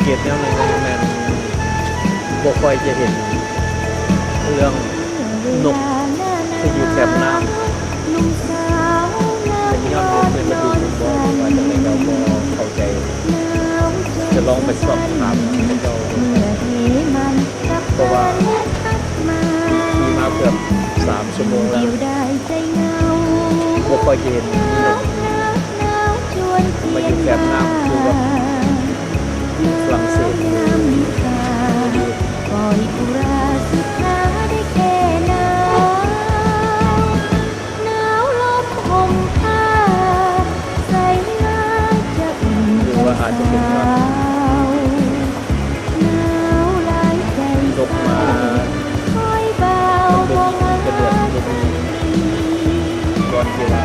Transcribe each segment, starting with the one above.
ເກດແນວໜຶ່ງແມ່ນບໍ່ຄ່ອຍຈະເຫັນເລື່ອງນົກທີ່ຢູ່ແຄມນ້ຳ ເປັນຍ້ອນມັນເປັນລະດູບໍ່ ຫຼືວ່າຈັ່ງໃດກໍບໍ່ເຂົ້າໃຈ ຈະລອງໄປສອບຖາມເຂົາເຈົ້າເບິ່ງ ເພາະວ່າຂີ່ມາເກືອບສາມຊົ່ວໂມງແລ້ວ ບໍ່ຄ່ອຍຈະເຫັນນົກມາຢູ່ແຄມນ້ຳຄືກັບຝຣັ່ງເສດ. ຫຼືວ່າອາດຈະເປັນວ່ານົກມາ ມັນບໍ່ມີກະເດືອນ ບໍ່ມີບ່ອນທີ່ວ່າ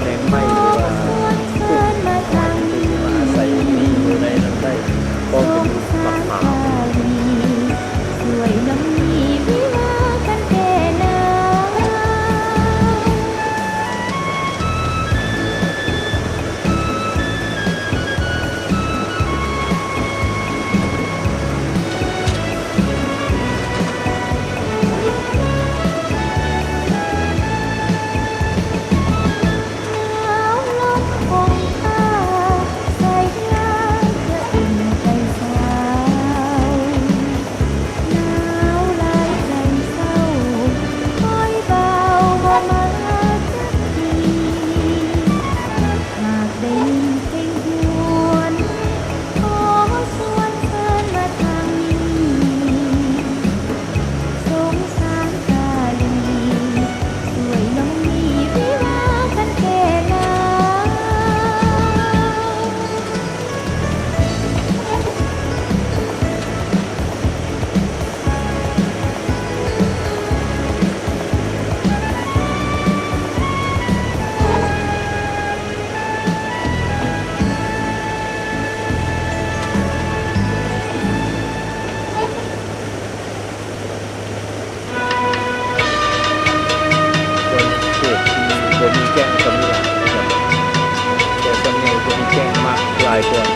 ແມງໄມ້ ຫຼືວ່າ ທີ່ມາອາໄສຢູ່ໃນນັ້ນໄດ້ ກໍເປັນບັກຜາ. ສ່ວນເຂດທີ່ບໍ່ມີແຈ້ງກໍມີຫຼາຍນະຄັບ ແຕ່ສ່ວນໃຫຍ່ບໍ່ມີແຈ້ງມັກຫຼາຍກວ່າ.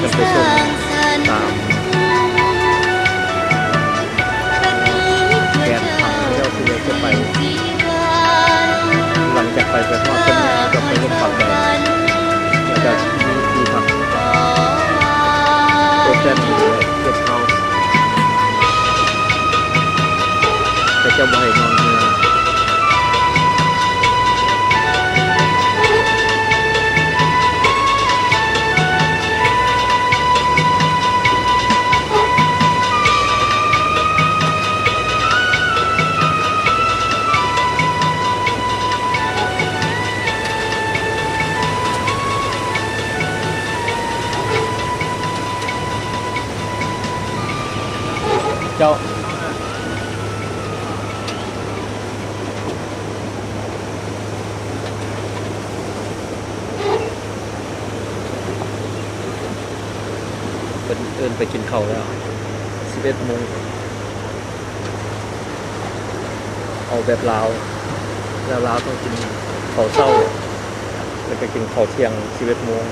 ກັນໄປສົ່ງຕາມແຜນຜັງທີ່ເຈົ້າຊິໄດ້ຈະໄປ. ຫຼັງຈາກໄປ ໄປຮອດເພິ່ນ ເຮົາກໍໄປລົງປາກແດດ ແລ້ວກໍມີທີ່ພັກ ໂຮເຕັນ ເກັສເຮົາ ເຂົາເຈົ້າບໍ່ໃຫ້ນອນເຮືອ. ເຈົ້າ ເພິ່ນເອີ້ນໄປກິນເຂົ້າແລ້ວ ສິບເອັດໂມງ ເອົາແບບລາວ ແລ້ວລາວຕ້ອງກິນເຂົ້າເຊົ້າ ແລ້ວກໍກິນເຂົ້າທ່ຽງ ສິບເອັດໂມງ.